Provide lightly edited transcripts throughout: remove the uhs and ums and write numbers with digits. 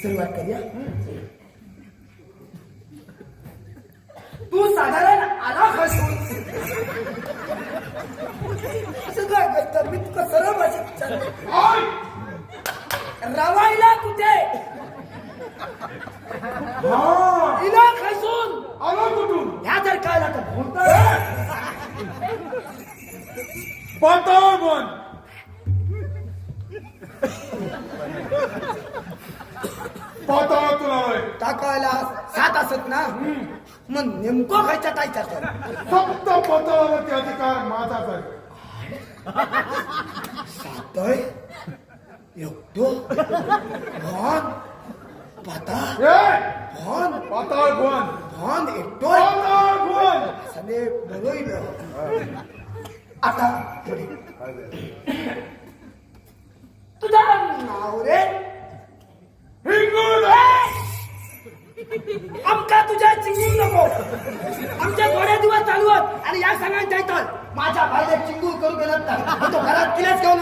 सुरुवात करूया. तू साधारण आला खसून असं काय करतं? मी तुका सरळ भाषेत विचारतो. रवायला कुठे? इला खसून आला कुठून? ह्या जर कळला तर भोवताळ पाताळ बन. पाताळातून आलोय. टाकायला सात असत ना, मग नेमकं खायच्या काय चालतं? फक्त पाताळावरती अधिकार माझाच आहे. सातय एकटो भन पाताळ भन पाताळ भुवन भन एकटो पाताळ भुवन. सने बरोबर. आता पुढे तुझा नाव रे? हिंगुळ. आमका तुझ्या चिंगून नको. आमच्या थोड्या दिवस चालू आहेत आणि या सांगायला जायचं माझ्या बाईला चिंगू करू गेलात ना तो घरात किलेच घेऊन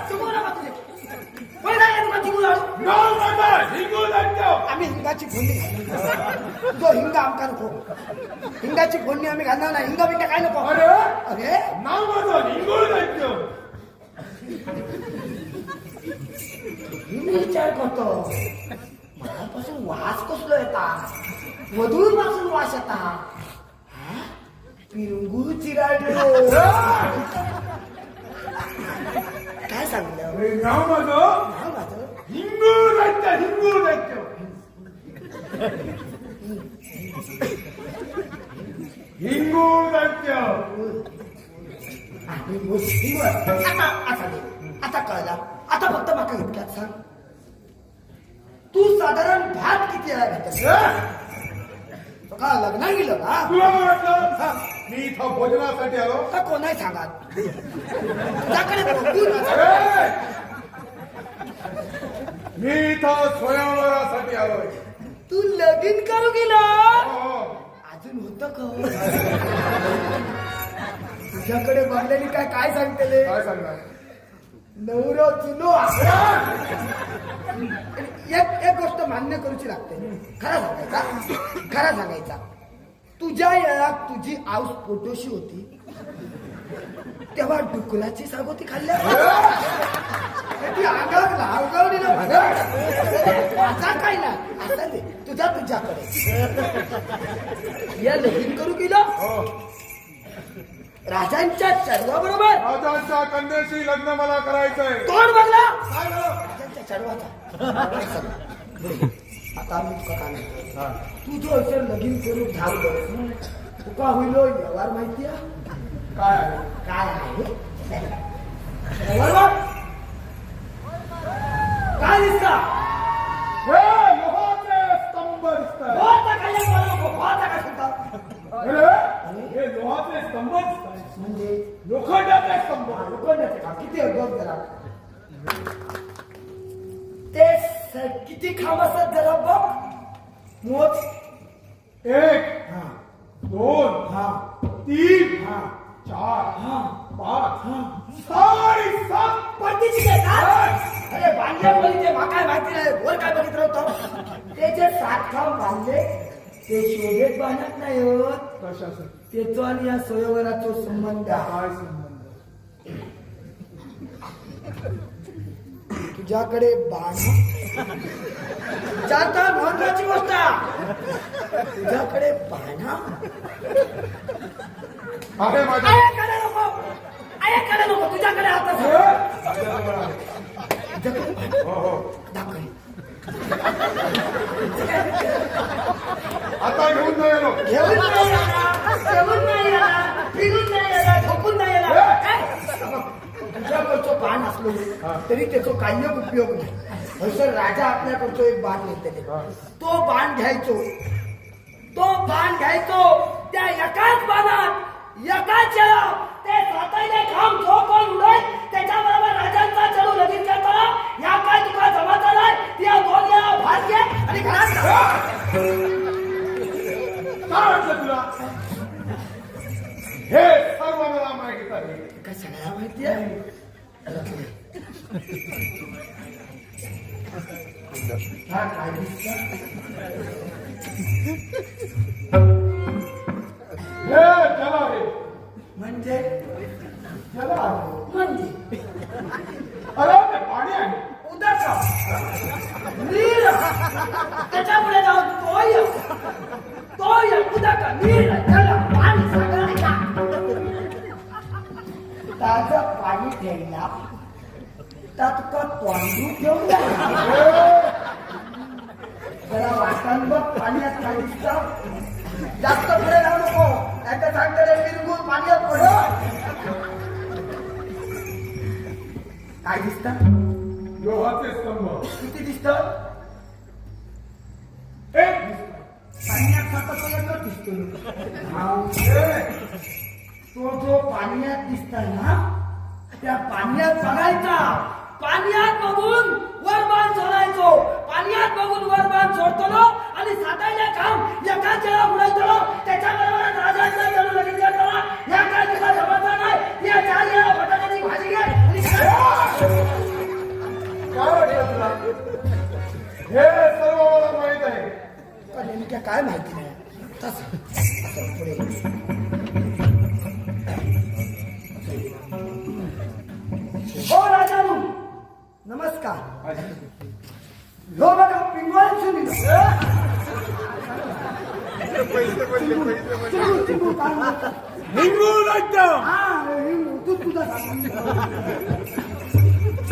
चिंगू नका तुझे. कोणी नाही तुका चिंगू झाडू. आम्ही हिंगाची फोडणी घालणार. तो हिंगा आमका नको. हिंगाची फोडणी आम्ही घालणार नाही. हिंगा बिंगा काय नको. अरे अरे नाव माझं हिंगुळ दैत्य. मी विचार करतो मनापासून वास कसलो येता, मधून पासून वास येता. पिरंगू चिराडलो. काय सांगलं? नाव माझं नाव माझं हिंगुळ दैत्य. हिंगुळ दैत्य. हिंगुळ दैत्य. आता आता कळला. आता फक्त माका इतक्यात सांग, तू साधारण भात किती वेळा घेतला? का लग्न गेलं ना? तुला वाटलं मी इथं भोजनासाठी आलो? का कोणाही सांगा तुझ्याकडे बघून मी इथं स्वयंवरासाठी आलोय. तू लगीन करू गेला? अजून होत का तुझ्याकडे बघल्याने? काय काय सांगतेले? काय सांगणार? नवरा जुनो. एक एक गोष्ट मान्य करूची लागते. खरा सांगायचा, खरा सांगायचा, तुझ्या येळात तुझी आऊस पोटोशी होती तेव्हा डुकलाची सागोती खाल्ल्या. ती अंगावर लावगावलीला माझा काय ना असं दे तुझा तुझ्याकडे. या लगीन करू गेला राजांच्या चढवाबरोबर. राजांच्या कन्येशी लग्न मला करायचंय. कोण बघला? राजांच्या चढवाचा. आता मी तुका काय म्हणतो, तू जो असं लगीन करू धावलो तुका होईल व्यवहार माहिती आहे काय आहे? काय आहे व्यवहार? काय दिसता? हे लोहाचे स्तंभ दिसतात. हे लोहाचे स्तंभ म्हणजे लोखंडाचे स्तंभ. लोखंडाचे का? किती बघ जरा ते किती खांब असतात जरा बघ मोज. 1 2 3 4 5 7.5. पडतीची काय? अरे बांधल्या ते काय माहिती नाही. वर काय बघितलं होतं? ते जे 7 खांब बांधले ते शोभेत बांधत नाही होत. कशासाठी? त्याचो आणि या स्वयंवराचा संबंध. काय संबंध? तुझ्याकडे बाण चार महत्वाची गोष्ट, तुझ्याकडे बाणा आहे माझ्या. नको, कडे नको, तुझ्याकडे आता दाखव. आता घेऊन नाही आलो. घेऊन नाही आला, घेऊन नाही आला, फिरून नाही आला, झोपून नाही आला. तुझ्याकडचं बाण असलो तरी त्याचो काही उपयोग नाही. हयसर राजा आपल्याकडचो एक बाण नेतेले, तो बाण घ्यायचो, तो बाण घ्यायचो. त्या एकाच बाणात एकाच वेळा ते साताईने खांब जो कोण उडत त्याच्याबरोबर राजांचा चढू लगीन करताना या काय तुका जमा झालाय त्या 2 वेळा भात घे आणि घरात. काय वाटलं तुला? हे सर्व मला माहित आहे. काय सगळ्या माहिती आहे? हा काय दिसतं? हे जल आहे. म्हणजे? जल आहे. म्हणजे? अरे, ते पाणी आहे. उदक, नीर, त्याच्या पुढे जाऊन तोय तोय. उदक, नीर, जल, पाणी सगळं आहे. ताजं पाणी ठेवला तर तुका तांदूळ ठेवून जरा वाटण बघ, पाण्यात काय दिसतं? जास्त पुढे जाऊ नको, नाही तर सांगते मिरगून पाण्यात पड. काय दिसतं? लोहाचे स्तंभ. किती दिसतं? एक दिसतं. पाण्यात सापडतो एकच दिसतो. ए, तो जो पाण्यात दिसतोय ना, त्या पाण्यात बघायचा. पाण्यात बघून वर बाण सोडायचो. पाण्यात बघून वर बाण सोडतो आणि सातायला काम एकाच वेळा उडायचो. त्याच्या बरोबर राजाचा चढू लगीन करताना या काय तुला समजलं नाही? या चार वेळा बटाट्याची भाजी घे आणि खा. काय वाटलं तुला? हे सर्व मला माहित आहे. पण नेमक्या काय माहिती नाही. तसं असं पुढे. हो राजानू, नमस्कार. ह्यो बघा पिंगोळ सुनील. चिंगू, चिंगू, काय म्हणतात? हिंगू नाट्य. हा, हिंगू, तू तुझा सांग.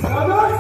दादा.